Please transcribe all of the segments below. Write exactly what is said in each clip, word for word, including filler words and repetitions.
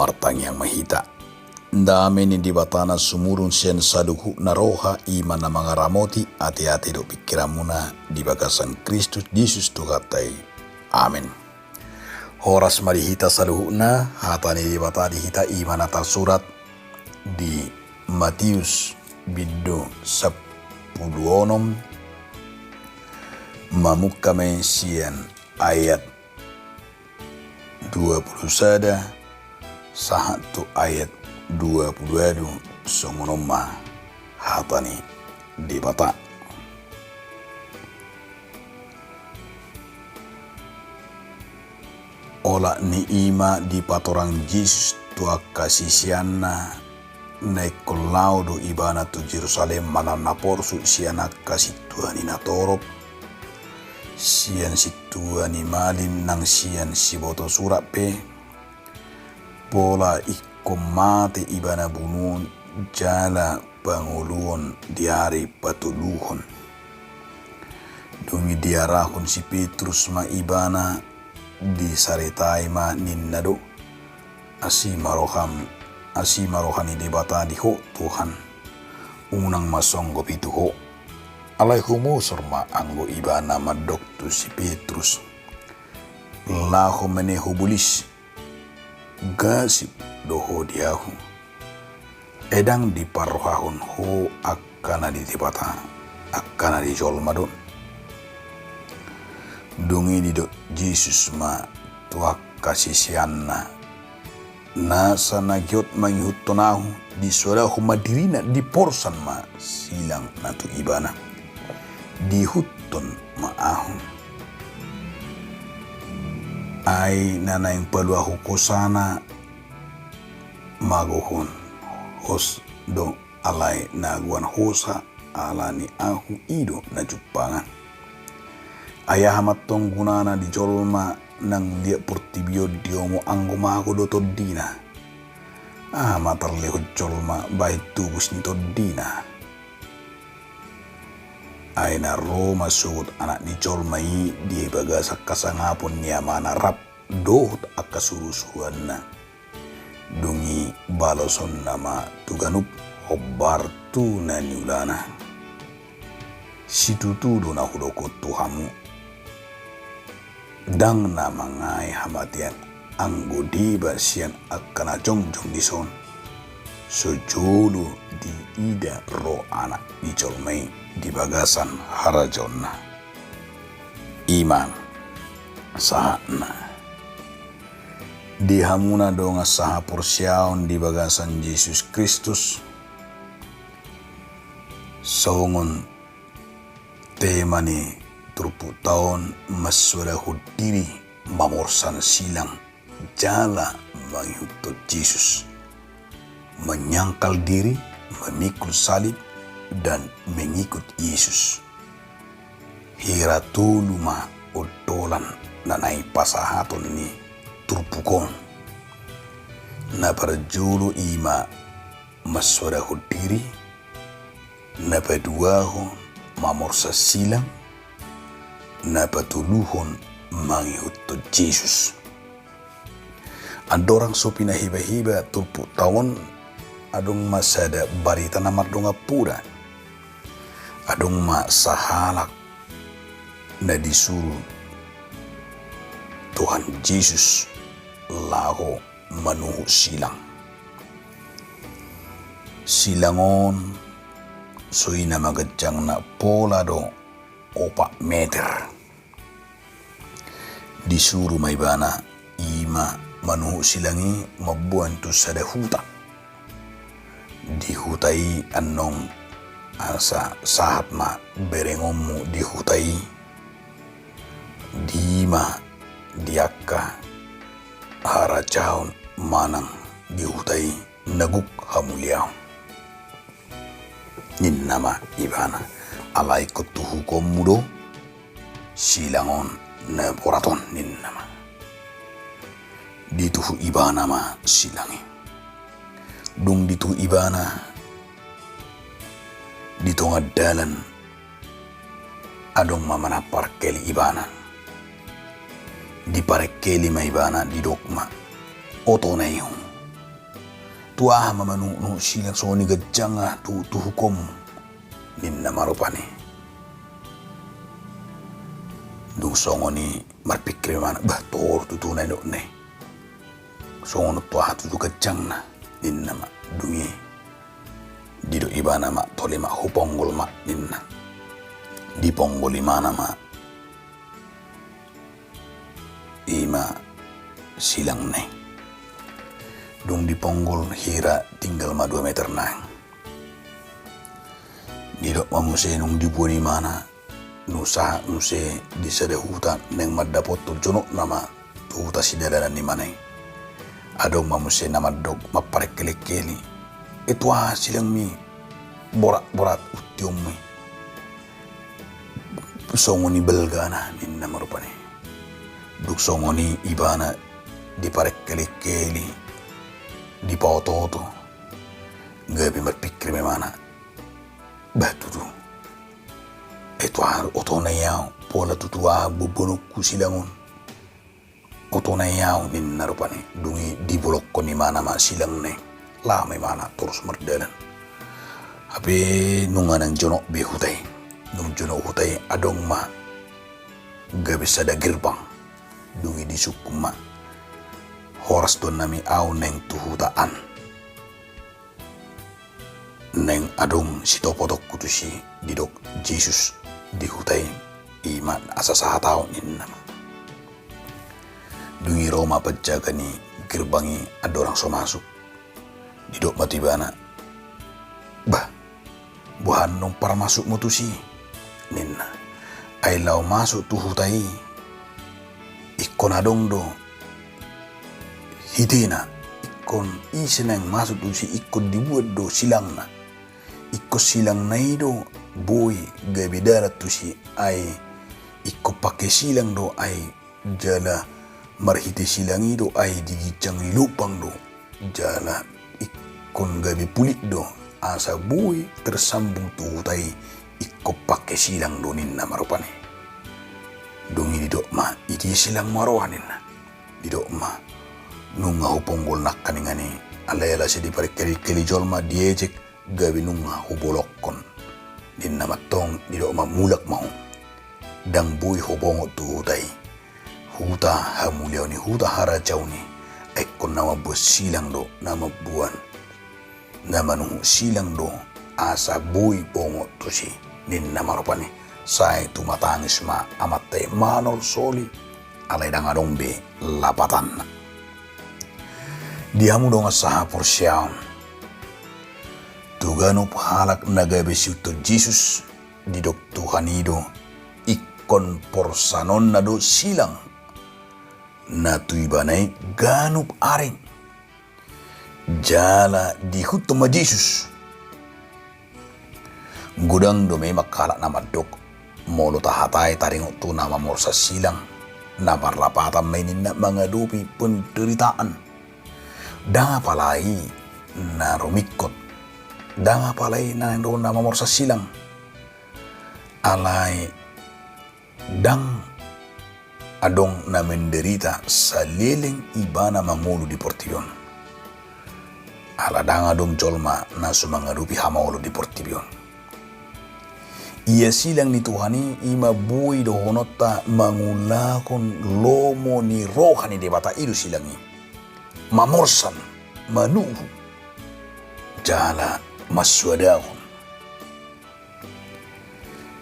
Martangiang ma hita. Dame ni Debata na sumurung sian saluhutna roha, i ma na mangaramoti ateate dohot pingkiranmuna di bagasan Kristus Jesus Tuhanta i. Amen. Horas ma di hita saluhutna. Hata ni Debata di hita i ma na tarsurat di Matius bindu sampulu onom, mamungka ma i sian ayat dua pulu sada sahat tu ayat dua pulu ualu. Songon on ma hata ni Debata. Olat ni i ma dipatorang Jesus tu angka siseanna, na ingkon laho do ibana tu Jerusalem manang na porsuk sian angka sintua ni natorop, sian sintua ni malim nang sian sibotosurat pe, pola ingkon mate ibana bunuon jala pangoluon di ari patoluhon. Dung i diarahon si Petrus ma ibana, disaritai ma ninna do: Asi ma roham, asi ma roha ni Debata di ho, Tuhan. Unang ma songgop i tu ho. Alai humosor ma anggo ibana mandok tu si Petrus: Laho ma ne ho bolis, gasip do ho di ahu. Ai ndang diparrohahon ho angka na di Debata, angka na di jolma do on. Dung i didok Jesus ma tu angka siseanna: Nasa na giot mangihuthon ahu, disoadahon ma dirina, diporsan ma silang na tu ibana, diihuthon ma ahu. Ai na naeng paluahon hosana, magohon hos do, alai na goan hosa ala ni ahu i do na jumpangan. Ai aha ma antong gunana di jolma nang liat portibi on diomo anggo mago do tondina? Aha ma tarlehon jolma bahen tubus ni tondina? Ai na ro ma sogot Anak ni jolma i di bagasan hasangapon ni Amana rap dohot angka surusuruanna. Dung i balosonna ma tu ganup hombar tu na niulana: Situtu do na hudok on tu hamu, ndang na mangae hamatean anggo deba sian angka na jongjong dison, so jolo diida ro Anak ni jolma i di bagasan harajaonna. I ma sahatna. Di hamu na dongan sahaporseaon di bagasan Jesus Kristus, songon tema ni turpukta on, mansoadahon diri mamorsan silang jala mangihuthon Jesus. Menyangkal diri, memikul salib, dan mengikut Yesus. Hira tolu ma ondolan na naeng pasahaton ni turpuk on. Na parjolo i ma mansoadahon diri, na paduahon mamorsan silang, na patoluhon mangihuthon Jesus. Andorang so pinahibaheba turpukta on, adong ma sada barita na mardongan poda. Adong ma sahalak na disuru Tuhan Jesus laho manuhuk silang. Silang on so i nama ganjangna, pola do opat meter. Disuru ma ibana i ma manuhuk silang i mamboan tu sada huta. Di huta i annon asa sahat ma berengonmu di huta i, di ma di angka harajaon manang di huta i na gok hamuliaon. Ninna ma ibana, alai ingkon tuhukonmu do silang on na borat on, ninna ma. Dituhuk ibana ma silang i. Dung dituhuk ibana, di tonga dalan adong ma manampar keli ibana. Diparengkeli ma ibana, didok ma: Oto na i ho. tu aha ma manuhuk-nuhuk silang songon i ganjangna tu, tu hukum, ninna ma rupani. Dung songon i marpingkir ma ibana, bah, torus tutu na nidokna i. Songon on tu aha tutu ganjangna, ninna ma. Dung i didok ibana ma, tole ma, huponggol ma, ninna. Diponggol ibana ma i ma silangna i. Dung diponggol hira tinggal ma dua meter nai. Didok ma muse nung diboan ibana, nunga sahat muse di sada huta naeng mandapothon jonokna ma tu huta sidalanan ni ibana i. Adong ma muse na mandok mamparengkel-engkeli, "E, tu aha silangmi borat-borat untionmi?" "Songon i balgana," ninna ma rupani. Dung songon i ibana diparengkel-engkeli, dipaoto-oto, gabe marpingkir ma ibana, "Bah, tutu. E, tu aha otona i ahu, pola tutu aha boanonku silang on? Otona i ahu," ninna rupani. Dung i dibolongkon ibana ma silangna i. Laho ma ibana torus mardalan. Hape nunga naeng jonok be huta i. Dung jonok huta i adong ma gabe sada gerbang. Dung i disungkun ma, "Horas do, inang, ahu naeng tu huta an. Naeng adong sitopotonku tusi," didok Jesus di huta i, "i ma asa sahat ahu," ninna. Dung i ro ma panjaga ni gerbang i andorang so masuk. Didok ma tu ibana, "Bah, boha annon parmasukmu tusi?" ninna. "Ai laho masuk tu huta i, ingkon adong do hitena, ingkon ise naeng masuk tusi ingkon dibuat do silangna. Ingkon silangna i do boi gabe dalan tusi, ai ingkon pangke silang do, ai jala marhite silang i do, ai di ginjang ni lobang do, jala ingkon gabe pulik do, asa boi tersambung tu huta i, ingkon pangke silang do," ninna ma rupani. Dung i didok ma, "Ise silangmu, roha?" ninna. Didok ma, "Nunga huponggol nangkaningan i, alai ala sai diparengkel-engkeli jolma, diejek, gabe nunga hubolongkon," ninna ma. "Antong," didok ma, "mulak ma ho. Ndang boi ho bongot tu huta i. Huta hamuliaon i, huta harajaon i, ingkon na mamboan silang do, na mamboan, na manuhuk silang do, asa boi bongot tusi," ninna ma rupani. Sai tumatangis ma amanta i, manortor soli, alai ndang adong be lapatanna. Di hamu dongan sahaporseaon, tu ganup halak na gabe siihuthon Jesus, didok Tuhan i do, ingkon porsanonna do silang na tu ibana i ganup ari. Jala diihuthon ma Jesus. Godang do memang halak na mandok, molo tahatai taringot tu na mamorsan silang, na marlapatan ma i ninna mangadopi penderitaan. Ndang apala i na rumingkot, ndang apala i na naeng dohot na mamorsan silang. Alai ndang adong na menderita saleleng ibana mangolu di portibi on. Ala ndang adong jolma na so mangadopi hamaolon di portibi on. Ia silang ni Tuhan i, i ma boi dohononta mangulahon lomo ni roha ni Debata i do silang i. Mamorsan, manuhuk, jala mansoadahon.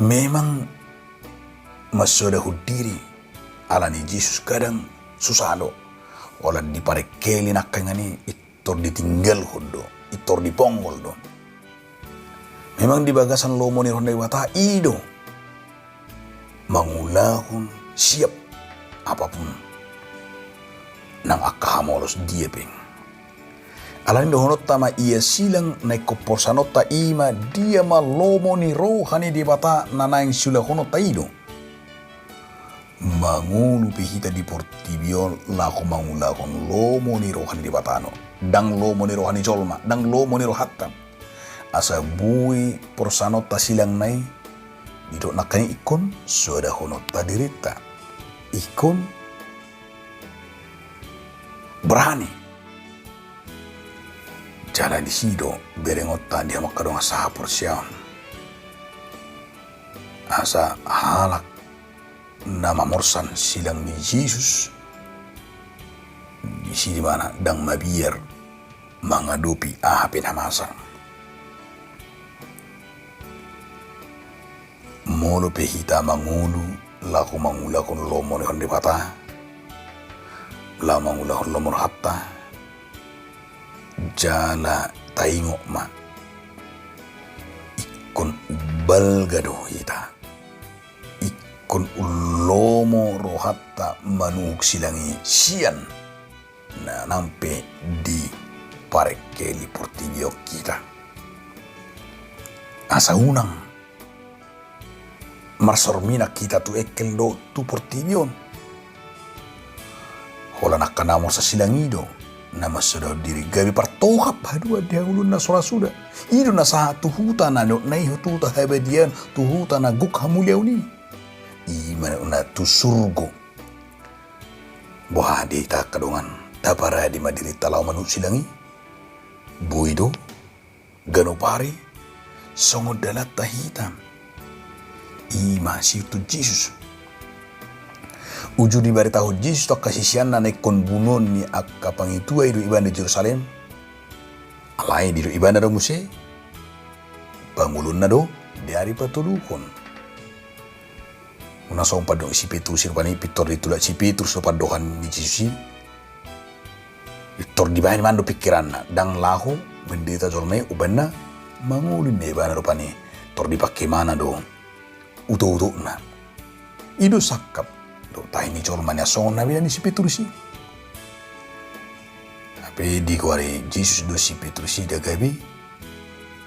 Memang mansoadahon diri ala ni Jesus kadang susah do. Holan diparengkeli nangkaningan i, pintor ditinggalhon do, pintor diponggol do. Memang di bagasan lomo ni roha ni Debata i do mangulahon siap apapun nang angka hamaolon dia pe. Alani dohononta ma ia silang na ingkon porsanonta i ma dia ma lomo ni roha ni Debata na naeng siulahononta i do. Mangolu pe hita di portibi on laho mangulahon lomo ni roha ni Debata do. Ndang lomo ni roha ni jolma, ndang lomo ni rohanta. Asa boi porsanonta silang na i, didok nangkaningan i ingkon soadahononta dirinta. Ingkon berani. Jala disi do berengonta di hamu angka dongan sahaporseaon. Asa halak na mamorsan silang ni Jesus, disi do ibana ndang mabiar mangadopi aha pe na masa. Molo pe hita mangolu laho mangulahon lomo ni roha ni Debata, laho mangulahon lomo ni rohanta, jala taingot ma, ingkon umbalga do hita, ingkon umlomo rohanta manuhuk silang i sian na nang pe diparengkel di portibi on hita. Asa unang marsorminak hita tu engkel dohot tu portibi on. Holan angka na mamorsan silang i do na mansodahon diri gabe partohap haduan di hangoluan na so ra suda. I do na sahat tu huta na nidok na i, tu huta habadiaon, tu huta na gok hamuliaon i. I ma na tu surgo. Boha di hita angka dongan, taparade ma dirinta laho manuhuk silang i? Boi do, ganup ari songon dalanta hita. I ma sihut tu Jesus. Uju dibaritahon Jesus tu angka siseanna na ingkon bunuon ni angka pangitua i do ibana di Jerusalem. Alai didok ibana do muse, pangoluonna do di ari patoluhon. Unang songon pandohan si Petrus i rupani, pintor ditulak si Petrus do pandohan ni Jesus i. Pintor dibaen ibana do pingkiranna, ndang laho menderita jolma i umbahen na mangolu ninna ibana rupani. Tor dipangke ibana do utokutokna. I do sangkap dohot tahi ni jolma na songon na binaen ni si Petrus i. Hape digoari Jesus do si Petrus i nda gabe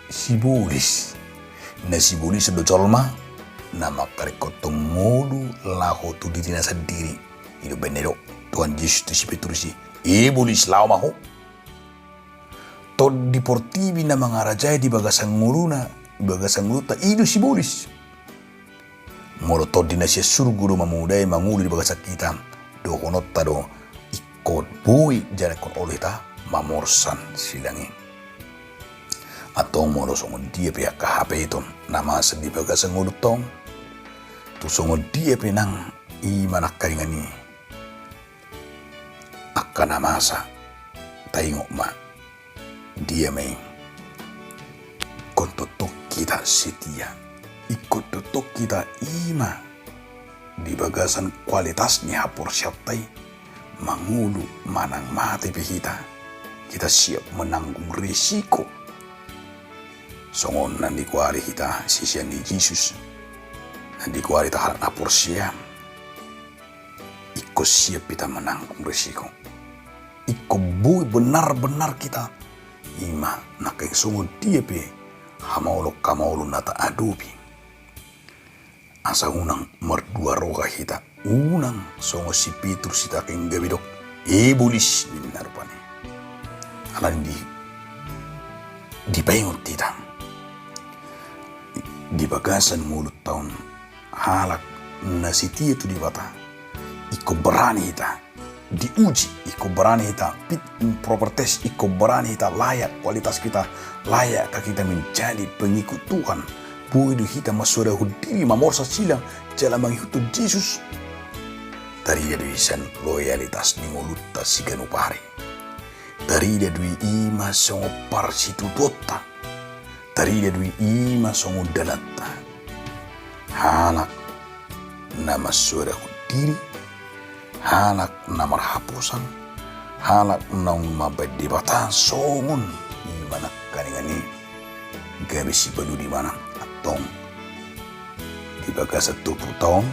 sibolis. Na sibolis do jolma na mangkaringkothon ngolu laho tu dirina sandiri. I do umbahen na nidok Tuhan Jesus tu si Petrus i, "E bolis, laho ma ho." Tondi portibi na mangarajai di bagasan ngoluna, di bagasan ngolunta, i do sibolis. Molo tondi na sian surgo do mamodai mangolu di bagasan hita, dohononta do ingkon boi jala ingkon olo hita mamorsan silang i. Antong molo songon dia pe angka hapeton na masa di bagasan ngolunta on, tu songon dia pe nang i ma nangkaningan i angka na masa, taingot ma, dia ma i, ingkon tongtong hita setia, ingkon tongtong hita i ma di bagasan kualitas ni haporseaonta i, mangolu manang mate pe hita, hita siap menanggung resiko. Songon na digoari hita sisean ni Jesus, na digoari hita halak na porsea, ingkon siap hita menanggung resiko. Ingkon boi benar-benar hita i ma nangkaning songon dia pe hamaolon-hamaolon na taadopi. Asa unang mardua roha hita, unang songon si Petrus hita nangkaning gabe didok, "E bolis," ninna rupani. Alani di, dipaingot hita di bagasan ngolunta on, halak na setia tu Debata, ingkon berani hita diuji, ingkon berani hita fit and proper test, ingkon berani hita layak, kualitas hita layak ka hita menjadi pengikut Tuhan. Boi do hita mansoadahon diri mamorsan silang jala mangihuthon Jesus. Tarida do i sian loyalitas ni ngolunta siganup ari. Tarida do i i ma songon parsitutuonta. Tarida do i i ma songon dalanta. Halak na mansoadahon diri, halak na marhaposan, halak naung mambaen Debata songon i ma nangkaningan i gabe sipalu di ibana. Antong di bagasan turpukta on,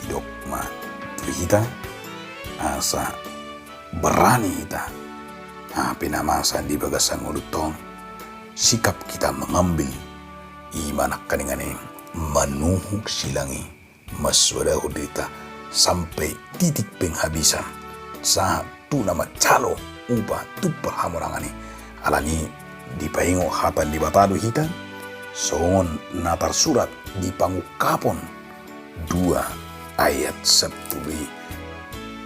didok ma tu hita asa berani hita, aha pe na masa di bagasan ngolunta on, sikap hita mengambil i ma nangkaningan i manuhuk silang i, mansoadahon dirita sampai titik penghabisan, sahat tu na manjalo upa tumpak hamonangan i. Alani dipaingot hata ni Debata do hita, songon na tarsurat di Pangungkapon dua ayat sampulu i.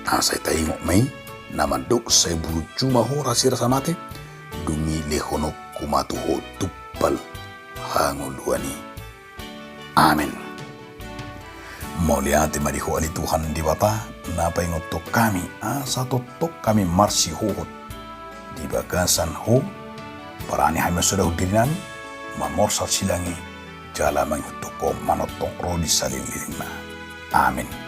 Asa taingot ma i, na mandok, "Sai burju ma ho rasi rasa mate, dung i lehononku ma tu Ho tumpal hangoluan i. Amen. Mauliate ma di Ho ale Tuhan Debata, na paingothon hami asa tongtong hami marsihohot di bagasan Ho, barani hami masidohot dirinami, mamorsan silang i, jala mangihuthon Ho manongtong ro di salelenglelengna. Amen.